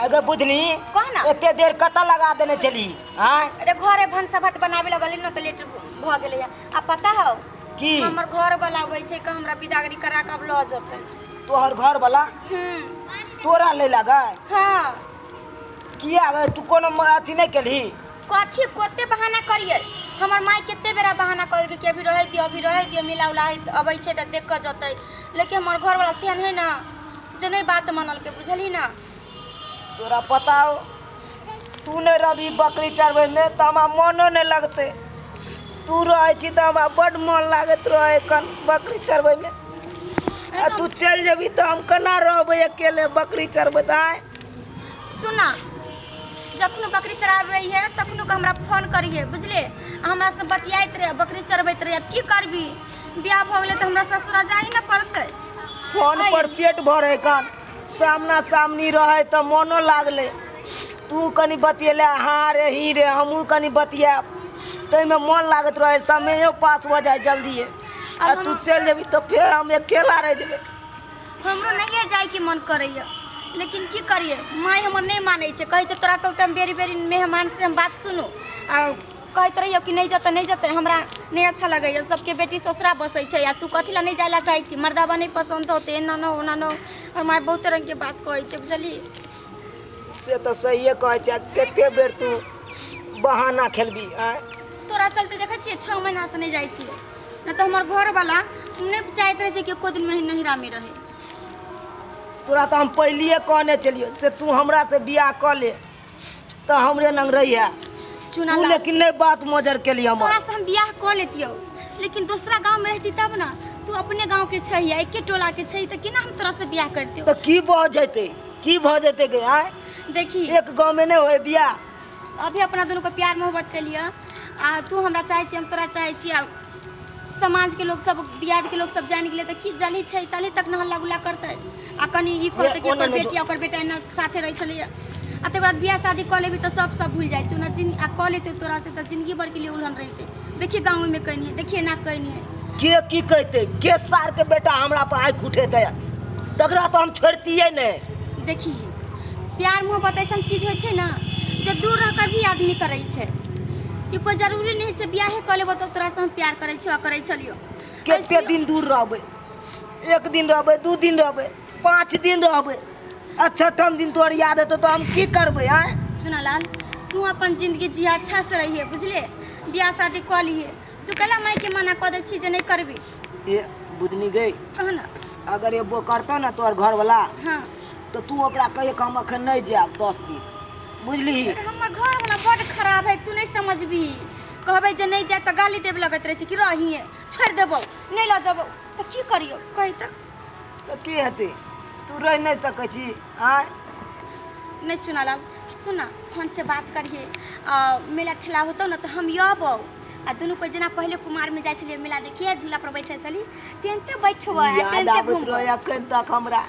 अगर बुझनी कह ना। एते देर कतऽ लगा देने छली आँय? अरे घरे भनसा भात बनावे लगली न तऽ लेट भऽ गेलै आ पता हौ की? हमर घर वाला अबै छै कि हमरा बिदागरी करा के अब लऽ जेतै। तोहर घर वाला तोरा ले लागै? हाँ। किया गे, तू कोनो अथी नहि केलही? कथी कते बहाना करियै, हमर माय कते बेरा बहाना कऽ देलकै कि अभी रहै दियौ, अभी रहै दियौ, मिला उला अबै छै तऽ देख कऽ जेतै, लेकिन हमर घरवला तेहन हइ ने जे नहि बात मानलकै, बुझलही ने। तोरा पता हो, तू नहि रहबही बकरी चरबैमे तऽ हमरा मोनो नहि लगतै। तू रहै छी तऽ हमरा बड्ड मोन लागैत रहै एखन बकरी चरबैमे, आ तू चलि जेबही तऽ हम केना रहबै अकेले बकरी चरबैत? आँय? सुना, जखनो बकरी चराबै है तखनो के हमरा फोन करिहे, बुझले? आ हमरा से बतियाइत रहे, बकरी चरबैत रहे। की करबी, बियाह भऽ गेलै तऽ हमरा ससुरा जाही ने पड़तै। फोन पर पेट भरे कन, सामना सामनी रहै तऽ मोनो लागलै। तू कनि बतियेले हाँ रे ही रे, हमहूँ कनि बतियाब, ताहिमे मोन लागैत रहै, समयो पास भऽ जाइ जल्दिए। आ तू चलि जेबही तऽ फेर हम अकेला रहि जेबै। हमरो नहिए जाइके मन करैए, लेकिन की करियै, माय हमर नहि मानै छै। कहै छै तोरा चलते हम बेरी बेरी मेहमानसँ हम बात सुनू, आ कहैत रहियौ कि नहि जेतै, नहि जेतै, हमरा नहि अच्छा लगैए, सबके बेटी ससुरा बसै छै आ तू कथी लए नहि जाइ लए चाहै छी, मर्दाबा नहि पसन्द होतै, एना न ओना न। आओर माय बहुत रङ्गके बात कहै छै, बुझलियै? से तऽ सहिए कहै छै। कते बेर तू बहाना खेलबी? आँय? तोरा चलते देखै छियै 6 महीनासँ नहि जाइ छियै, नहि तऽ हमर घरवला नहि चाहैत रहै छै कि एको दिन नहिरामे रहै। तोरा तऽ हम पहिलिए कहने छलियौ से तू हमरासँ बियाह कऽ ले तऽ हमरे नंग रहिहे। चुना तू लाल। लेकिन नहि बात मोजर केली हमर। तोरा से हम बियाह कऽ लेतियौ, लेकिन दोसरा गाँव में रहती तब ना। तू अपने गाँव के छै, एके टोला के छै, तऽ केना हम तोरा से बियाह करतियौ? तऽ की भऽ जेतै, की भऽ जेतै गे? आँय? देखी, एक गाँव में नहि होय बियाह। अभी अपना दुनू के प्यार मोहब्बत के लिए आ तू हमरा चाहै छी, हम तोरा चाहै छी, आ समाज के लोग सब, दियाद के लोग सब जानि गेलै तऽ की जली छै तली तक न हल्ला गुल्ला करतै, आ कनि ई कहतै कि ओना ओकर नहि बेटी आ ओकर बेटा एना साथे रहै छलैया। आ तकर बाद बियाह शादी कऽ लेबही तऽ सब सब भूलि जाइ छै। ओना जिन आ कऽ लेतै तोरा से तऽ जिंदगी भरके लिए उलहन रहितै, देखिए गाँव में कनी है, देखिए एना कनी है। के की कहतै, के सार के बेटा हमरा पर आँखि उठेतै, तकरा तऽ हम छोड़तियै नहि। देखी, प्यार मोहब्बत ऐसन चीज होइ छै ने जे दूर रहकर भी आदमी करै छै। ई कोइ जरूरी नहि छै बियाहे कऽ लेबो तऽ तोरासँ हम प्यार करै छियौ आ करै छलियौ। कते दिन दूर रहबै? एक दिन रहबै, 2 दिन रहबै, 5 दिन रहबै, आ छठम दिन तोहर याद एतौ तऽ हम की करबै? आँय? चुनालाल, तू अपन जिंदगी जिया, अच्छा से रहिए, बुझले? बियाह शादी कऽ लिए। तू कैला मायके मना कऽ दै छी जे नहि करबी? ए बुधनी गई, कह ना। अगर एबो करतौ ने तोहर घरवला, हाँ, तऽ तू ओकरा कहिए कि हम अखन नहि जायब 10 दिन, बुझलिही? अरे हमर घरवला बड्ड खराब है, तू नहि समझबी। कहबै जे नहि जाय तऽ गाली देब लगैत रहै छै कि रहिए, छोड़ि देबौ, नहि लऽ जेबौ, तऽ की करियौ, कही तऽ? तऽ की हेतै, तू रहि नहि सकै छी? आँय? नहि चुनालाल, सुन ना, फोन से बात करिहे, आ मेला ठेला होतौ ने तऽ हम अबौ, आ दुनू कोइ जेना पहिले कुमारमे जाइ छलियै मेला देखिए, झूला पर बैठे छली, तेनते बैठबै आ याद तेनते आबैत घुमबै। रहै अखन तक हमरा।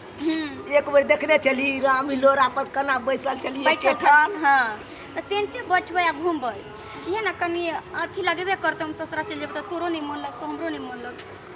एक बेर देखने छली राम हिलोरा पर केना बैसल छलियै? बैठल एकेठाम। छली, हँ, तऽ तेनते बैठबै आ घुमबै। इएह ने कनि अथी लगेबे करतौ, हम ससुरा चलि जेबै तऽ तोरो नहि मोन लगतौ, हमरो नहि मोन लगतौ।